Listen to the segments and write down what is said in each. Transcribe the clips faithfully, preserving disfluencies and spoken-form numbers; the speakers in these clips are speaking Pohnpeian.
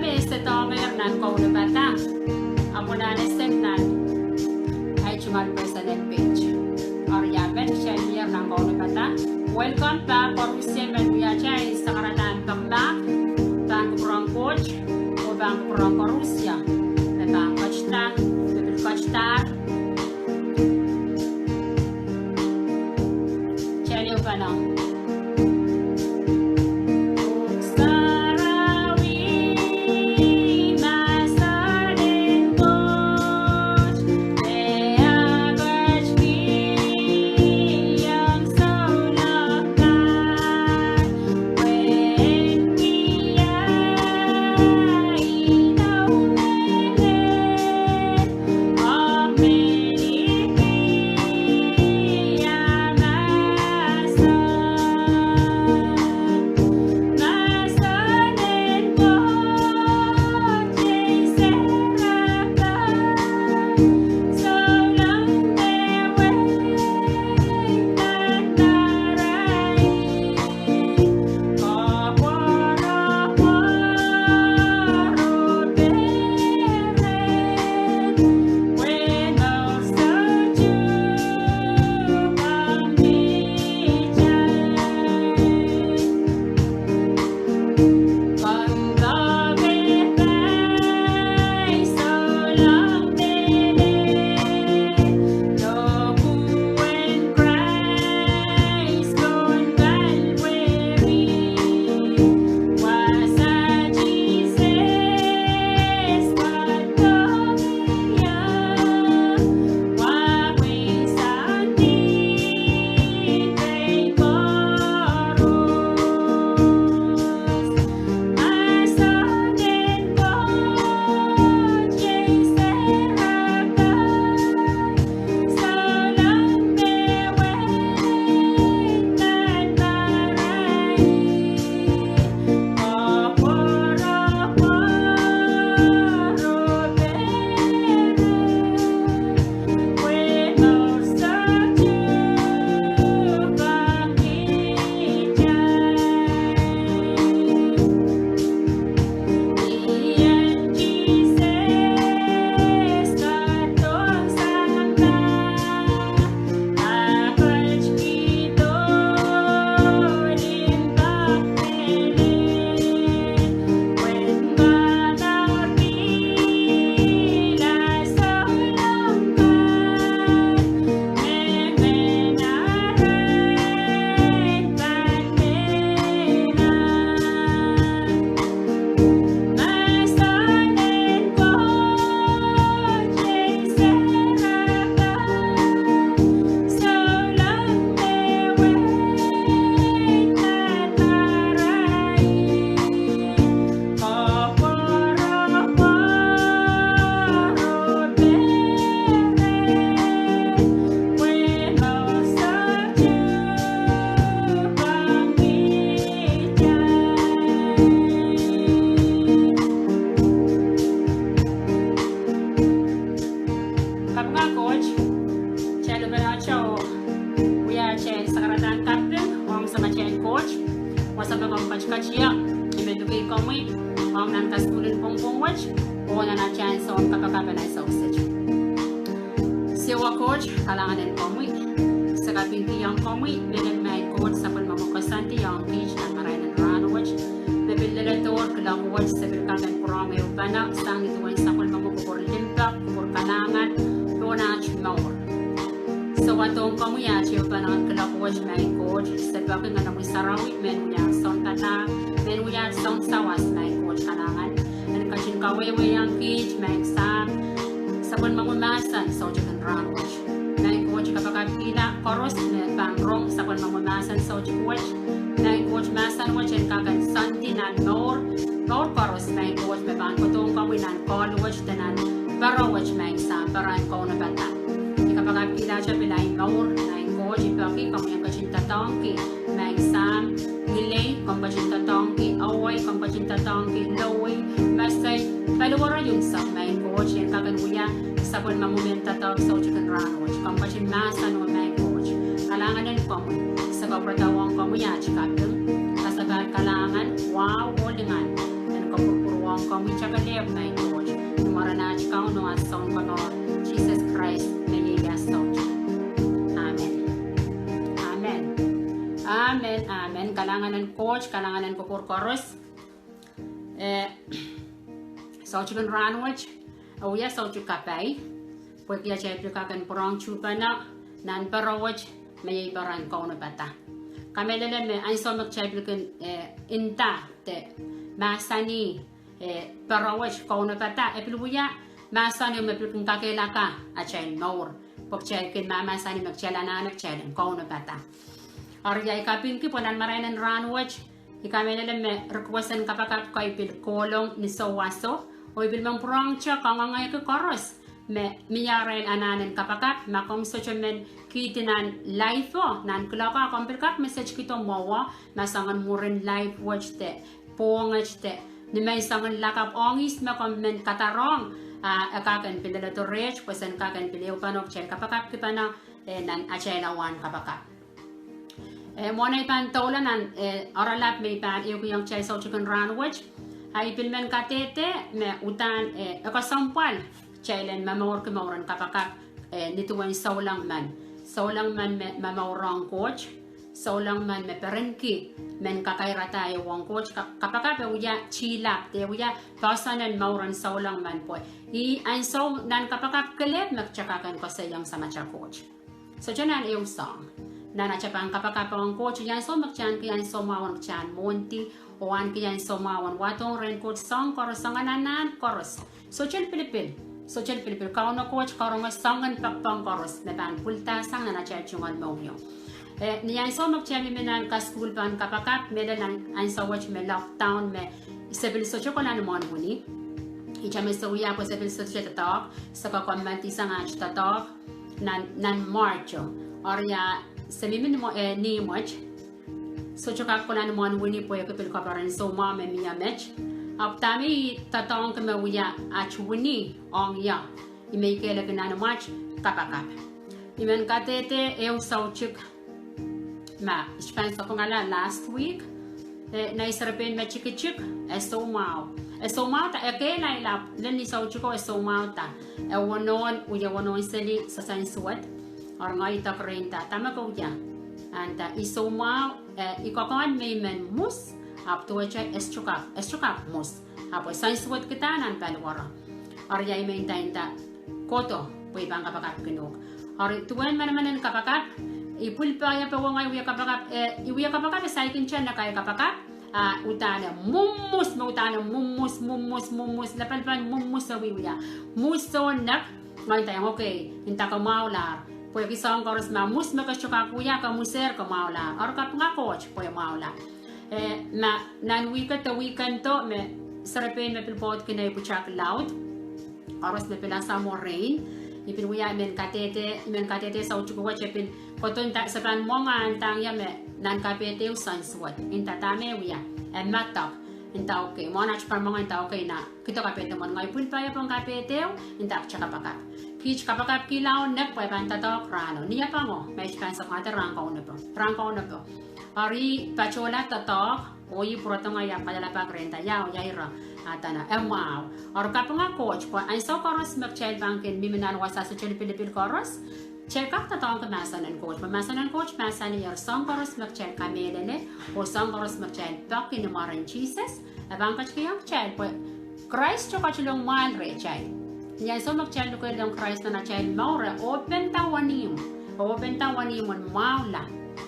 me e sedohngehr nan kaunopada, ahpw nan ese nan ahi tungoal personal page. Eri ia met kitail mier nan kaunopada. Welcome back koarusie me wiahte ahi sakaradahn pekimahk, pahn kupwuren Koht, oh pahn kupwuren koarusie me pahn ketido, me pil ketidahr. Kitail ehupene. Kapinga Koht, kitail ehupene oh wia atail sakaradahn kaping ong Samatail Koht, wasa me komw ketiket ie, I men luke komwi ong nan kasukuhl en pwongpwong wet, oh nan atail soun kapakap en ahi soukiset. Siohwa Koht, kalahngan en komwi. Se kapingkihong komwi mehlel, maing Koht, sapwellimomwi koasoandi ong kiht nan marain en rahn wet, me pil leledohr kuloak wet se pil kak en pwurehng ehupene sang ni duwen sapwellimomwi kupwur limpoak, kupwur kalahngan pohn aht mour. Se wadohng komwi aht ehupene nan kuloak wet, maing Koht, se peki Ngehnomwi Sarawi men wia sounpadahk, men wia sounsawas, maing Koht kalahngan, en ketin kawehwehiong kiht, maing Sahm, sapwellimomwi mahsen soutik en rahn wet. Maing Koht, I kapakapkihla koaros me pahn rong sapwellimomwi mahsen soutik wet. Maing Koht, mahsen wet en kak en soandi nan mour, mour koaros, maing Koht, me pahn kohdohng komwi nan kohl wet de nan pere wet, maing Sahm, pere en kaunopada. I kapakapkihla atail pil ahi mour, maing Koht, I peki komwi en ketin doadoahngki, maing Sahm, ngilen komw ketin doadoahngki, awei komw ketin doadoahngki, lowei, mesei, paliwere unsek, maing Koht, en kak en wia sapwellimomwi mehn doadoahk soutik en rahn wet. Komw ketin mahseno, maing Koht, kalahngan en komwi. Se kapwurehda ong komwi aht kaping, kasapahl, kalahngan, wahu oh lingan en kapwurpwurdohng Mie takalehpw, maing Koht, ni mwaren at Kaun oh at Sounkomour, Sises Krais, me iei soutik. Amen. Amen. Amen, amen. Kalahngan en Koht, kalahngan en kupwur koaros. Eh, soutik en rahnwet, e wia soutik kapai, pwehki atail pil kak en pwurehng tuhpene nan pere wet, me iei peren kaunopada. Kamehlele me ansou me kitail pil kin, eh, nda de mahsanih, eh, pere wet kaunopada, e pil wia mahsen me pil kin kakehlaka atail mour. Pwe kitail kin mahmahsanih me kitail anahne kitail en kaunopada. Eri ia I kapingki pwe nan marain en rahnwet, I kamehlele me request en kapakap kei pil kohlong ni souwaso, oh I pil men pwurehngte kangoangehki koaros me mie arail anahn en kapakap, ma komw sohte men kihdi nan live o, nan kuloak o, komw pil kak message kihdo mwowe, ma soangen mwurin live wet de pwohnget de ni men soangen lakapw ong ihs me komw men kadarohng, ah, e kak en pil leledo reht, pwe sen kak en pil ehupene oh kitail kapakapkipene, eh, nan atail awa en kapakap. Eh, mwohn ei pahn doula nan, eh, oaralap me I pahn ehukihong kitail soutik en rahnwet, ah, I pil men kadehde me uhdahn, eh, e kesempwal kitail en momourki mouren kapakap, eh, ni duwen souleng men. Souleng men me momourong Koht, souleng men me perenki men kakairada ehu ong Koht. Ka-, kapakap e wia tilap, de wia poahsoan en mouren souleng men pwe ih ansou nan kapakap kelehpw me kitail kak en koasoiong Samatail Koht. Sohte nan ehu soahng. Nan atail pahn kapakap ong Koht, ih ansou me kitail ahneki ansou mwahu en kitail mwohndi, oh ahneki ansou mwahu en wadohng rehn Koht soahng koaros, soangen anahn koaros. Sohte lipilipil, sohte lipilipil, Kauno Koht karonge soangen pekipek koaros me pahn pwildahsang nan atail tungoal mohngiong. Eh, ni ansou me kitail mihmi nan kasukuhl pahn kapakap, mehlel nan ansou wet me lockdown me se pil sohte kohla ni mwohn wini. Ihte me se wia pwe se pil sohte doadoahk, se kokommendisang aht doadoahk nan, nan March o. Eri ia se mihmi ni mwo-, eh, ni March. Sohte kak kohla ni mwohn wini pwehki pil koaperen soumwahu me mie met. Ahpw dahme I doadoahngki me wia aht wini ong ie, ih me I kehleki nan mwaht kapakap. I men kadehde ehu soutik ma I pahn sapwungala last week. Eh, nei serepein me tikitik, e soumwahu. E soumwahuda, e kehlail ahpw lel ni soutiko e soumwahuda. E wonohn, wie wonohn seli sasansuwed. Eri ngehi idek rehn nda, dahme ke wia? E nda, I soumwahu, eh, I kokohn me I men mwus, ahpw duwehte e sohte kak, e sohte kak mwus. Ahpw e sansuwedkihda nan paliwaro. Eri ia I men nda, nda, kohdo, pwe I pahn kapakapkin uhk. Eri duwen manaman en kapakap, I pwil pahn ie pwe ngehi wie kapakap, eh, I wie kapakap e saikinte nekai kapakap, ah, uhdahn e mwumwus, me uhdahn e mwumwus, mwumwus, mwumwus, lapalapal mwumwus e wiewia. Mwus soh nek, ngehi nda, okay, nda ke mwahulahr. Pwehki soahng koaros ma mwus me ke sohte kak wia, ke mwusehr ke mwahulahr. Eri kapinga Koht pwe e mwahula. Eh, ma nan wihk de weekend o me serepein me pil pwoud kin ei pwutak laud. Koaros me pil asa mwo rein. I pil wia men kadehde, men kadehde soutik wet e pil kohdo nda se pahn mwenge ndahng ie me nan kapehd ehu sansuwed. Nda dahme wia? E medek. Nda okay. Mwohn aht pahn mwenge nda okay na. Kihdo kapehd mwohn ngehi pwil pahn ie pwehn kapehd ehu, nda kitail kapakap. Kiht kapakapkihla o nek pwe pahn doadoahk rahno. Ni apango, ma I pahn sapwungada rahn kaunopo. Rahn kaunopo. Eri patohla doadoahk, oh I pwurodo ngehi ahpw kalelapak rehn nda ia, ia ira, a dene, e mwahu. Eri kapinga Koht, pwe ansou koaros me kitail pahn kin mihmi nan wasa sohte lipilipil koaros, kitail kak doadoahngki mahsen en Koht. Pwe mahsen en Koht mahsanih eri soahng koaros me kitail kamehlele, oh soahng koaros me kitail poaki ni mwaren Sises, e pahn ketikihong kitail pwe Krais te ketilong mwahl rehtail. Ni ansou me kitail lukehlong Krais nan atail mour, e openda wenihmw. E openda wenihmw en mwahula.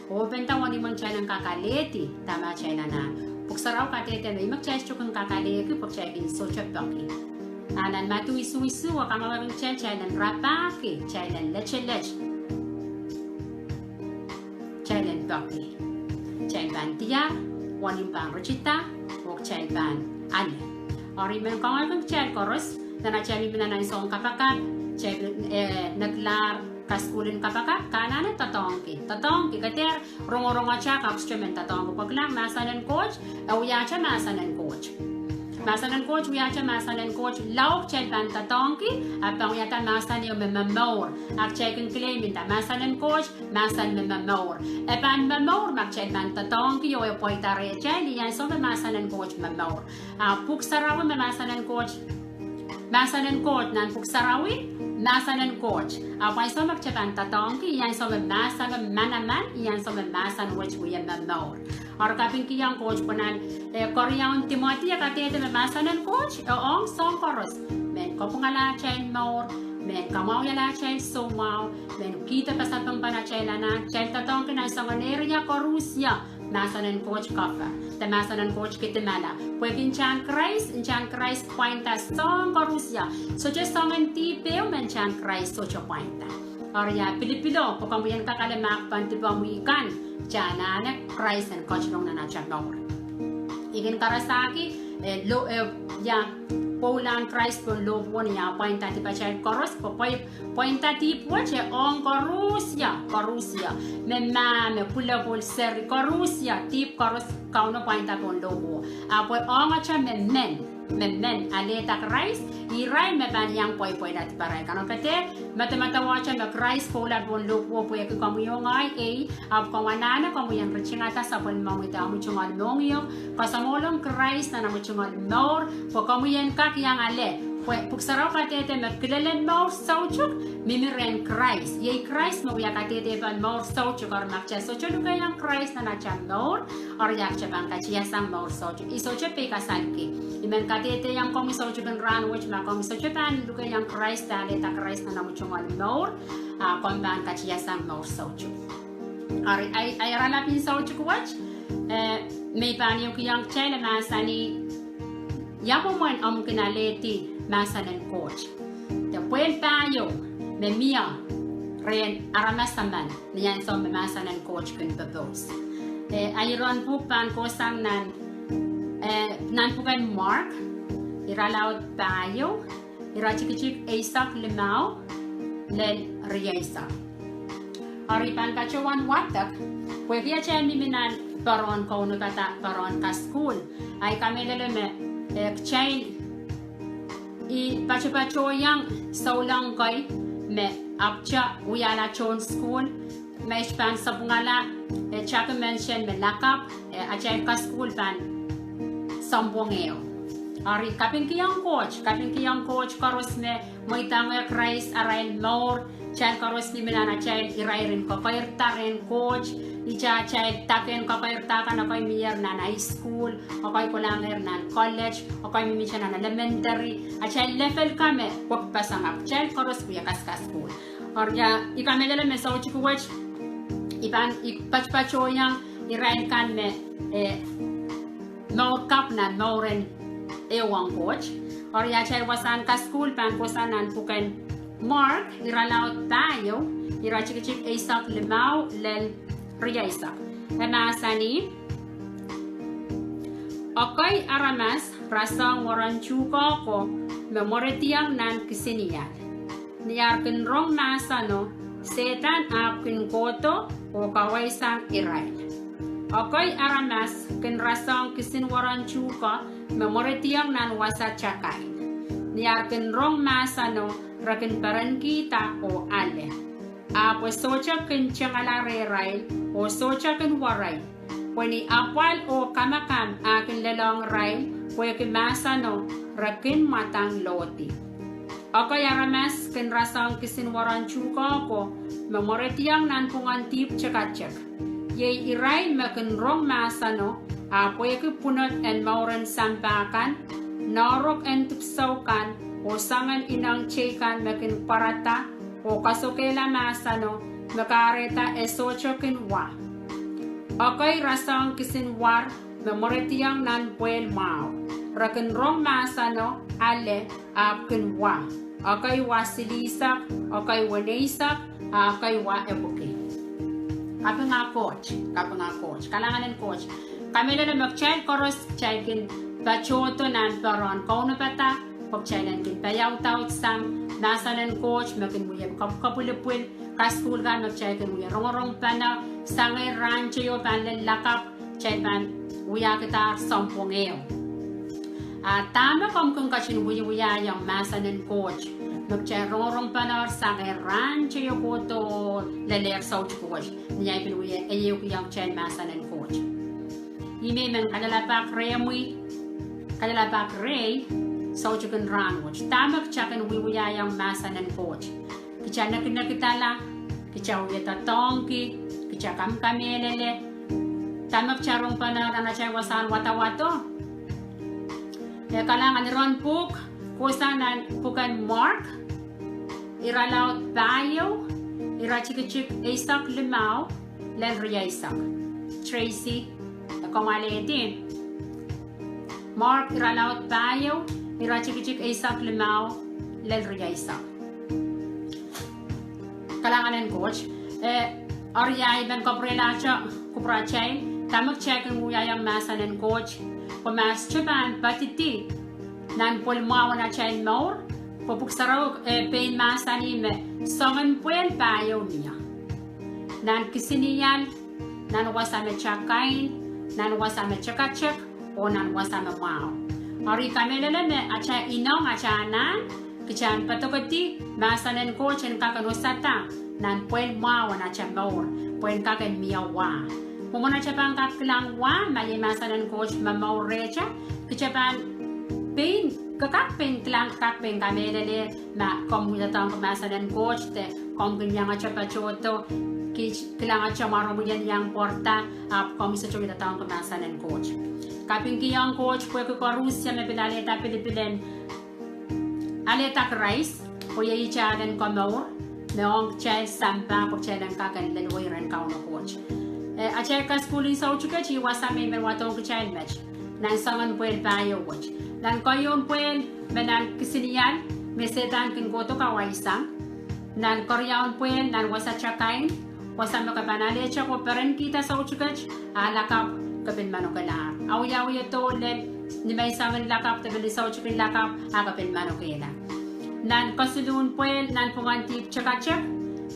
E openda wenihmw en kitail en kakalehdi dahme atail anahn. Pwuhk Sarawi kadehde me ih me kitail sohte kin kakalehki pwe kitail kin sohte poaki. A nan Madiu isuh isuh e kangoangehki kitail, kitail en rapahki, kitail en letelet. Kitail en poaki. Kitail pahn diar, wenihmw pahn ritida, oh kitail pahn ale. Eri I men kangoangehki kitail koaros, nan atail mihmi nan ansoun kapakap, kitail, eh, nekilahr kasukuhl en kapakap, ke anahne doadoahngki, doadoahngki, ke dehr rongorongete ahpw sohte men doadoahngki. Pwe kilang mahsen en Koht, e wiahte mahsen en Koht. Mahsen en Koht wiahte mahsen en Koht lao kitail pahn doadoahngki, ahpw pahn wiahda mahsen ehu me momour. A kitail kin claim nda mahsen en Koht, mahsen me momour. E pahn momour ma kitail pahn doadoahngki oh e pweida rehtail, ni ansou me mahsen en Koht momour. A pwuhk sarawi me mahsen en Koht, mahsen en Koht nan pwuhk sarawi, mahsen en Koht. Ahpw ansou me kitail pahn doadoahngki, ni ansou me mahsen me manaman, ni ansou me mahsen wet wie momour. Eri kapingkihong Koht pwe nan, eh, keriaun Timoty e kadehde me mahsen en Koht e ong soahng koaros. Mehn kapwungala atail mour, mehn kamwahwihala atail soumwahu, mehn kihda pasapengpen atail anahn, kitail doadoahngki nan soangen area koaros ia, mahsen en Koht cover, de mahsen en Koht kidimala. Pwehki ntahn Krais, ntahn Krais pwainda soahng koaros ia. Sohte soangen dihp ehu me ntahn Krais sohte pwainda. Eri ia pilipilo, pwe komwi en kak ale mahk pahn dipomwi kan, kitail anahne Krais en ketilong nan atail mour. I kin karasaki, eh, lo, eh, ia, pwoulahn Krais pohn lohpwuo ni ah pwainda dipatail koaros, pwe pwai, pwainda dihp wet e ong koaros ia, koaros ia. Me mah, me pwulopwul, seri, koaros ia, dihp koaros Kauno pwainda pohn lohpwuo. Ahpw e ong atail me men, me men alehda Krais, irail me pahn iang pweipweila diparail kan. Okede, medemedewe atail me Krais pwoula pohn lohpwuo pwehki komwi oh ngehi, ahpw komw anahne komwi en ritingada sapwellimomwi de omwi tungoal mohngiong, kasamwohlong Krais nan omwi tungoal mour, pwe komwi en kak iang ale. Pwe pwuhk sarawi kadehde me kilelen mour soutuk mihmi rehn Krais. Iei Krais me wia kadehde pahn mour soutuk, eri ma kitail sohte lukeiong Krais nan atail mour, eri ia kitail pahn katiasang mour soutuk. I sohte peikasalki. I men kadehdehiong komwi soutukin rahn wet ma komwi sohte pahn lukeiong Krais de alehda Krais nan omwi tungoal mour, a komw pahn katiasang mour soutuk. Eri, ahi, ahi iralap en soutuk wet, eh, me I pahn ehukihong kitail e mahsanih, ia mwomwen omw kin alehdi mahsen en Koht. De pwehl pahieu me mie rehn aramas emen ni ansou me mahsen en Koht kin pwopwoud. Eh, ahi iren pwuhk pahn kohsang nan, eh, nan pwuken Mark, iralaud pahieu, iretikitik eisek limau lel rieisek. Eri I pahn patohwan wadek, pwehki atail mihmi nan poaron kaunopada, poaron kasukuhl. Ahi kamehlele me, eh, kitail, I patopatohiong souleng kei me ahpwte wiahla tohn sukuhl, me I pahn sapwungala, eh, document en me lakapw, eh, atail kasukuhl pahn sounpwong ehu. Eri kapingkihong Koht, kapingkihong Koht koaros me mweidohng Krais arail mour, kitail koaros mihmi nan atail irairin kokeirda rehn Koht, ihte atail dake en kokeirda kan, ekei mier nan high school, ekei kolahngehr nan college, ekei mihmihte nan elementary, atail level kan me wekpeseng, ahpw kitail koaros wia kaskasukuhl. Eri ia, I kamehlele me soutik wet, I pahn, I patopatohiong irail kan me, eh, mour kapw nan mouren ehu ong Koht. Eri ia atail wasahn kasukuhl pahn kohsang nan pwuken Mark, iralaud pahieu, iretikitik eisek limau lel rieisek. E mahsanih, ekei aramas rasehng weren tuhke ko me mwerediong nan kisinial. Ni ar kin rong mahseno, Sehdan ahpw kin kohdo oh kaweisang irail. Ekei aramas kin rasehng kisin weren tuhke me mwerediong nan wasa takai. Ni ar kin rong mahseno, re kin perenkihda oh ale. Ahpw e sohte kin tengala rehrail, oh sohte kin werei. Pwe ni apwal oh kamakam a kin lelohng irail, pwehki mahseno, re kin mwadang lohdi. Ekei aramas kin rasehng kisin weren tuhke ko me mwerediong nanpwungen dihp tekatek. Iei irail me kin rong mahseno, a pwehki pwunod en mouren sampah kan, noahrok en dipwisou kan, oh soangen ineng teikan me kin pwarada, oh kasokehla mahseno, me kahrehda e sohte kin wa. Ekei rasehng kisin war me mwerediong nan pwehl mwahu. Re kin rong mahseno, ale, ahpw kin wa. Ekei wa silihsek, ekei weneisek, a ekei wa epwiki. Kapinga Koht, kapinga Koht, kalahngan en Koht. Kamehlele me kitail koaros kitail kin patohdo nan poaron kaunopada, pwe kitail en kin paiaudaud sang mahsen en Koht me kin wie kapwkapwilipwil, kasukuhl kan me kitail kin wie rongorongpene, sang rahn teio pahn lel lakapw, kitail pahn wiahkihda sounpwong ehu. A dahme komw kin ketin wiewiahiong mahsen en Koht me kitail rongorongpene sang rahn teio kohdo lelehr soutik wet, ni ahi pil wie ehukihong kitail mahsen en Koht? Ihme I men kalelapak rehmwi, kalelapak rehi, soutik en rahn wet. Dahme kitail kin wiewiahiong mahsen en Koht? Kitail nekinekidala, kitail wie doadoahngki, kitail kamkamehlele dahme kitail rongpene nan atail wasahn wadawado. E kalahngan iren pwuhk, kohsang nan pwuken Mark, irelaud pahieu, iretikitik eisek limau lel rieisek. Tracy, e komw alehdi? Mark irelaud pahieu, iretikitik eisek limau lel rieisek. Kalahngan en Koht. E, eri I men kapwurelahte kupwuratail dahme kitail kin wiahiong mahsen en Koht, pwe ma sohte pahn padidi nan pwel mwahu en atail mour, pwe pwuhk sarawi e pein mahsanih me soangen pwehl pahieu mie: nan kisinial, nan wasa me takain, nan wasa me tekatek, oh nan wasa me mwahu. Eri I kamehlele me atail ineng, atail anahn, kitail en padokedi mahsen en Koht en kak en wosada nan pwel mwahu en atail mour, pwe en kak en mie wa. Mwomwen atail pahn kak kilang wa, ma iei mahsen en Koht momour rehtail, kitail pahn pein, ke kak pein kilang, ke kak pein kamehlele, ma komw doadoahngki mahsen en Koht de komw kin iangete patohdo, kiht kilangete mwaromwi en iang pwarada, ahpw komw sohte doadoahngki mahsen en Koht. Kapingkihong Koht pwehki koarusie me pil alehda pilipil en alehda Krais, pwe iei ihte ahlen komour me ong kitail sampah pwe kitail en kak en lel wehi rehn Kauno Koht. E, atail kasukuhl en soutik et ih wasa me I men wadohng kitail met nan soangen pwehl pahieu wet. Nan keieun pwehl me nan kisinial, me Sehdan kin kohdo kawaisang. Nan keriaun pwehl, nan wasa takain, wasa me ke pahn alehte oh perenkihda soutik et, a lakapw ke pil manokelahr. Awiawih doh lel nimenseng en lakapw de pil soutik en lakapw, a ke pil manokehla. Nan kesiluhn pwehl, nan pwungen dihp tekatek,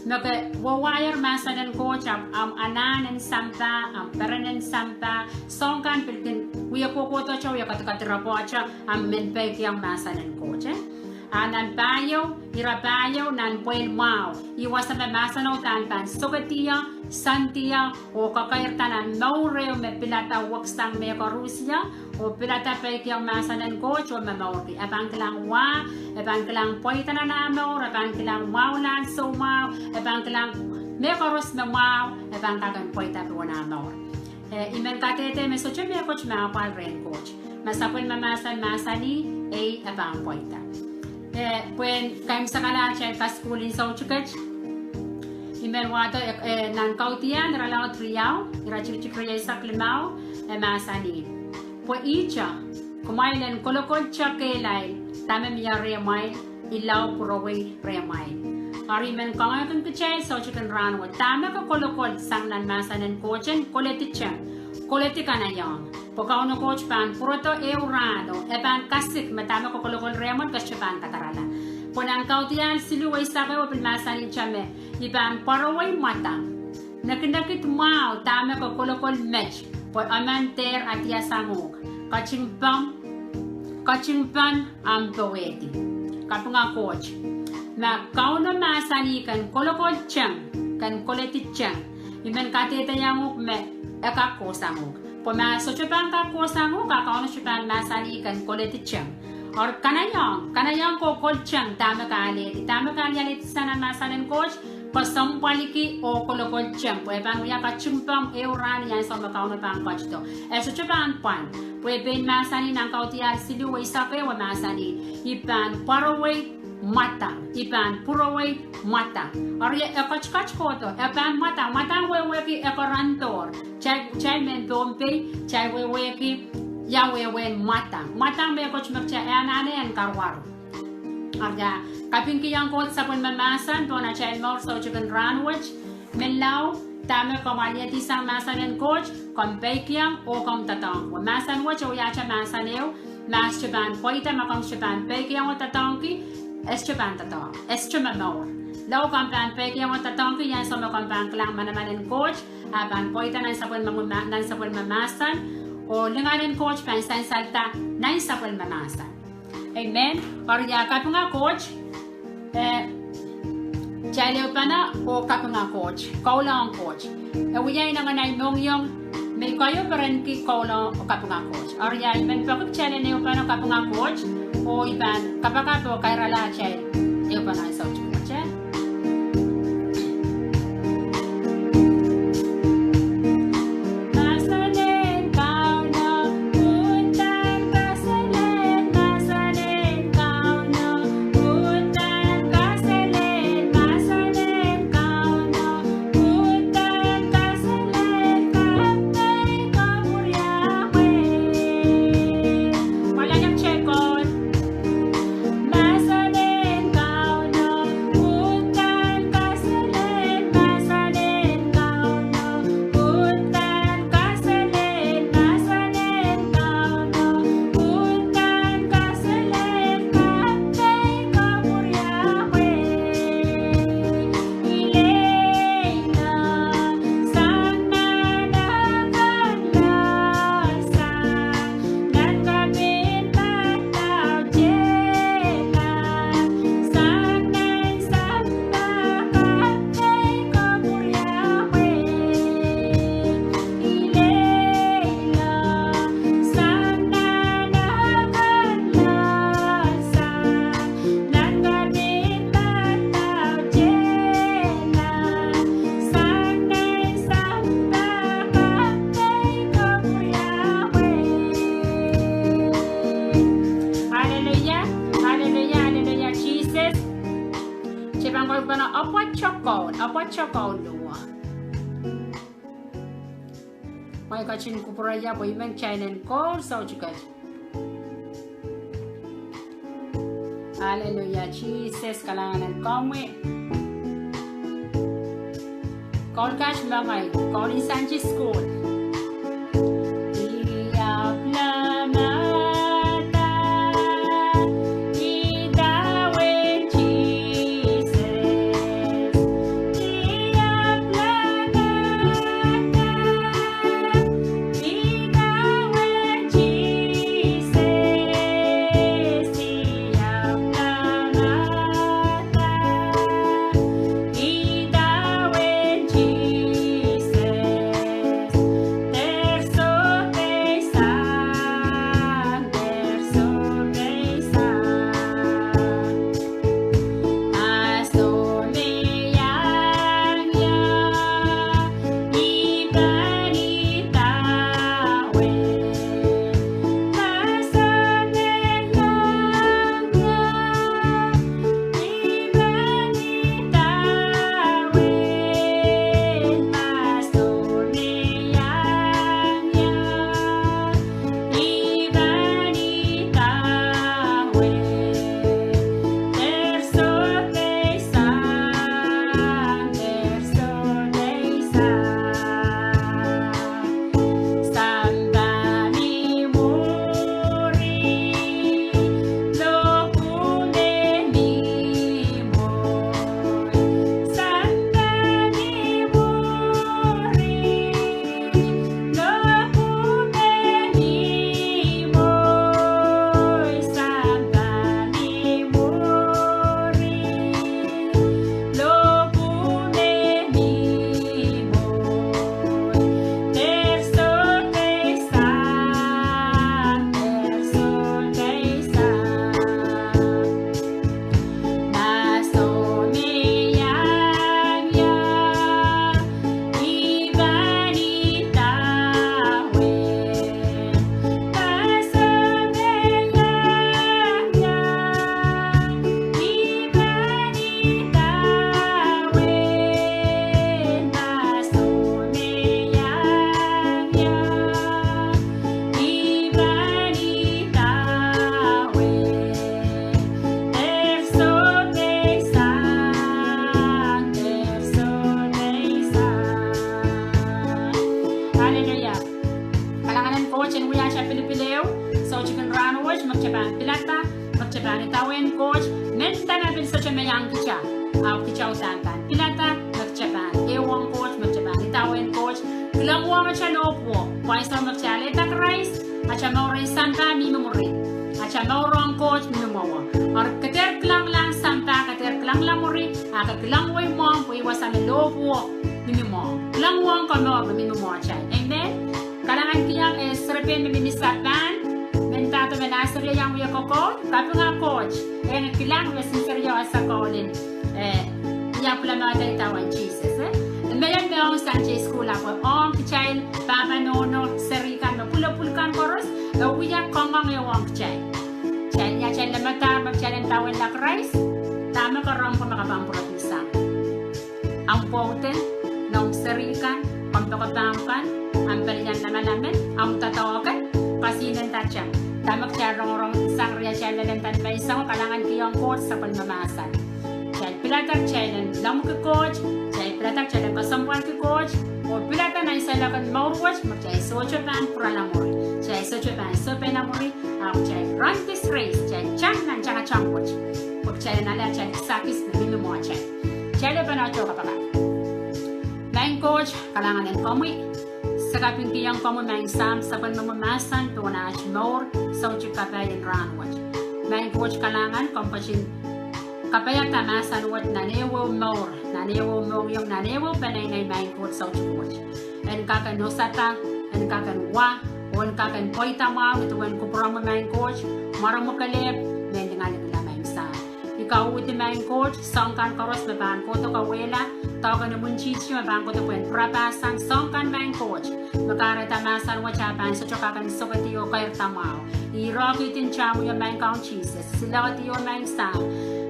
me ke wehwehier mahsen en Koht, ahpw ahmw anahn en sampah, ahmw peren en sampah, soahng kan pil kin wie kohkohdohte, wie kadkadiropohte, ahmw men peikiong mahsen en Koht. A nan pahieu, ire pahieu, nan pwehl mwahu, ih wasa me mahseno udahn pahn sokedih, soandah, oh kekeirda nan mour ehu me pilada weksang mehkoarusie, oh pilada peikiong mahsen en Koht oh momourki. E pahn kilang wa, e pahn kilang pweida nan ah mour, e pahn kilang mwahulahn soumwahu, e pahn kilang mehkoaros me mwahu, e pahn kak en pweida pohn ah mour. E, I men kadehde me sohte mehkot me apwal rehn Koht. Ma sapwellime mahsen mahsanih, ehi, e pahn pweida. E, pwehn kaimwisekala atail kasukuhl en soutik et, I men wahdo, e, nan Kaudiahl irelaud riau, iretikitik rieisek limau, e mahsanih: Pwe ihte, kumwail en kolokolte kehlail dahme mie rehmwail, I lao pwurowei rehmwail. Eri I men kangoangehki kitail soutik en rahn wet, dahme ke kolokol sang nan mahsen en Koht en koledi teng, koledi kanaiehng. Pwe Kauno Koht pahn pwurodo ehu rahno, e pahn kasik me dahme ke kolokol rehmw en ke sohte pahn kadarala. Pwe nan Kaudiahl siluh eisek ehu e pil mahsanihte me I pahn pwarowei mwadang. Nekinekid mwahu dahme ke kolokol met, pwe emen dehr adiasang uhk. Katingpon, katingpon ahmw powehdi. Kapinga Koht. Ma Kauno mahsanih ken kolokol teng, ken koledi teng, I men kadehdehiong uhk me e kak kohsang uhk. Pwe ma sohte pahn kak kohsang uhk, a Kauno sohte pahn mahsanih ken koledi teng. Eri kanaiehng, kanaiehng kolokol teng dahme ke alehdi, dahme ke alehdi sang nan mahsen en Koht, kesempwaliki oh kolokol teng, pwe e pahn wia katingpon ehu rahn ni ansou me Kauno pahn ketido. E sohte pahn pwand, pwe e pein mahsanih nan Kaudiahl siluh eisek ehu e mahsanih: I pahn pwarowei mwadang, I pahn pwurowei mwadang. Eri e ketiket kohdo, e pahn mwadang, mwadang wehwehki e kerendohr. Kitail, kitail mehn Pohnpei, kitail wehwehki ia wehwehn mwadang. Mwadang mehkot me kitail anahne en karuwaru. Eri ia, kapingkihong Koht sapwellime mahsen pohn atail mour soutik en rahn wet. Menlau, dahme komw alehdi sang mahsen en Koht, komw peikiong oh komw doadoahngki. Mahsen wet e wiahte mahsen ehu: Ma sohte pahn pweida, ma komw sohte pahn peikiong oh doadoahngki, e sohte pahn doadoahk, e sohte momour. Lao komw pahn peikiong oh doadoahngki, ni ansou me komw pahn kilang manaman en Koht, a pahn pweida nan sapwellime, nan sapwellime mahsen, Oh lingan en Koht pahn sansalda nan sapwellime mahsen. Amen. Eri ia kapinga Koht, eh, kitail ehupene oh kapinga Koht, koulahng Koht. E wia inengen ei mohngiong me I keieu perenki koulahng oh kapinga Koht. Eri ia I men peki kitail en ehupene oh kapinga Koht, oh I pahn kapakap oh kairala atail ehupene ansou tikitik. Aleluia, aleluia, aleluia, Sises. Kitail pahn kolokol pahn apwal tokoul, apwal tokoul luwa. Mwein I ketin kupwurehiong pwe I men kitail en koul soutik. Aleluia, Sises, kalahngan en komwi. Koul kat me ngehi, koul en Sunday school. Aleluia. Kalahngan en Koht. En wia atail pilipil ehu soutik en rahn wet me kitail pahn pilada, me kitail pahn idawehn Koht, mendahki me pil sohte me iang kitail, ahpw kitail uhdahn pahn pilada me kitail pahn ehuong Koht, me kitail pahn idawehn Koht. Kilang wong atail lohpwuo, pwe ansou me kitail alehda Krais, atail mour en sampah mihmi mwuri. Atail mour ong Koht mihmi mwowe. Eri ke dehr kilanglahng sampah, ke dehr kilangla mwuri, a ke kilang wei mwohmw pwe ih wasa me lohpwuo mihmi mwohmw. Kilang wong komour me mihmi mwohtail. Amen. Kalahngankihong eh serepein me mihmi Sapan, mendahte me nahserieiong wie kokoul, kapinga Koht, e kilang me sinserio ese kaun en, eh, ia pwulemada idawehn Sises, eh. Mehlel me ong Sunday school ahpw ong kitail pahpa nohno, seri kan me pwulopwul kan koaros, e wia kangoange ong kitail. Kitail ni atail lemadahr me kitail en kaweidla Krais, dahme ke rong pwe me ke pahn pwurodohsang? Ahmw pwoudo, noumw seri kan, kompoakepahmw kan, ahmw pelien lamalam en, ahmw doadoahk en, kasihnenda tehmw. Dahme kitail rongorong sang riatail lel en pahn menseng, kalahngankihong Koht sapwellime mahsen. Kitail pilada kitail en lemmwiki Koht, kitail pilada kitail en kesempwalki Koht, oh pilada nan seiloak en mour wet me kitail sohte pahn pwurala mwuri, kitail sohte pahn sohpeila mwuri, ahpw kitail run this race, kitail tang nan tangatang wet, pwe kitail en ale atail kisakis me mihmi mwohtail. Kitail pahn ahto kapakap. Maing Koht, kalahngan en komwi. Se kapingkihong komwi Maing Sahm sapwellimomwi mahsen pohn aht mour soutik kapai en rahn wet. Maing Koht kalahngan, komw ketin kapaiada mahsen wet nan ehuehu mour, nan ehuehu mohngiong, nan ehuehu peneinei Maing Koht soutik wet. En kak en wosada, en kak en wa, oh en kak en pweida mwahu nin duwen kupwuromwi Maing Koht, mwaromwi kelehpw, me lingalikla Maing Sahm. I kauhdi Maing Koht, soahng kan koaros me pahn kohdo kauwehla, doadoahk en imwintihti me pahn kohdo pwehn pwurapahsang, soahng kan Maing Koht, me kahrehda mahsen wet a pahn sohte kak en sokedi oh keirda mwahu. I irohkihdi ni tahmw wet Maing Kaun Sises, silehdio Maing Sahm.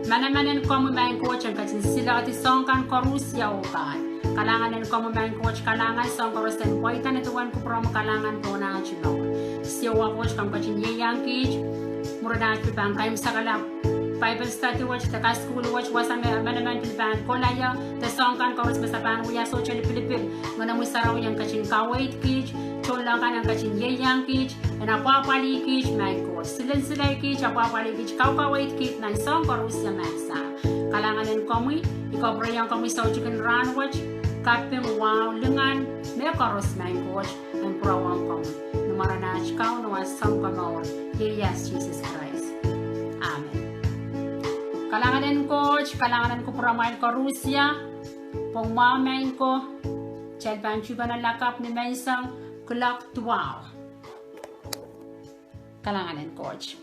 Manaman en komwi Maing Koht en ketin silehdih soahng kan koaros ia oh kan. Kalahngan en komwi Maing Koht, kalahngan soahng koaros en pweida nin duwen kupwuromwi kalahngan pohn aht mour. Siohwa Koht, komw ketin ieiang kiht mwurin aht pil pahn kaimwisekala Bible study wet, de kasukuhl wet, wasa me manaman pil pahn kohla ie, de soahng kan koaros me se pahn wia, sohte lipilipil, Ngenomwi Sarawi en ketin kaweid kiht, tohnleng kan en ketin ieiang kiht, en apwahpwalih kiht Maing Koht, silensilei kiht, apwahpwalih kiht, kaukaweid kiht nan soahng koaros ia Maing Sahm. Kalahngan en komwi, I kapwurehiong komwi soutik en rahn wet, kaping, wahu, lingan, mehkoaros Maing Koht, en pwurowohng komwi. Ni mwaren aht Kaun oh Sounkomour, ieias Sises Krais. Amen. Kalahngan en Koht, kalahngan en kupwuramwail koaros ia, pwong mwahu Maing ko, kitail pahn tuhpene lakapw ni menseng, kuloak duwau. Kalahngan en Koht.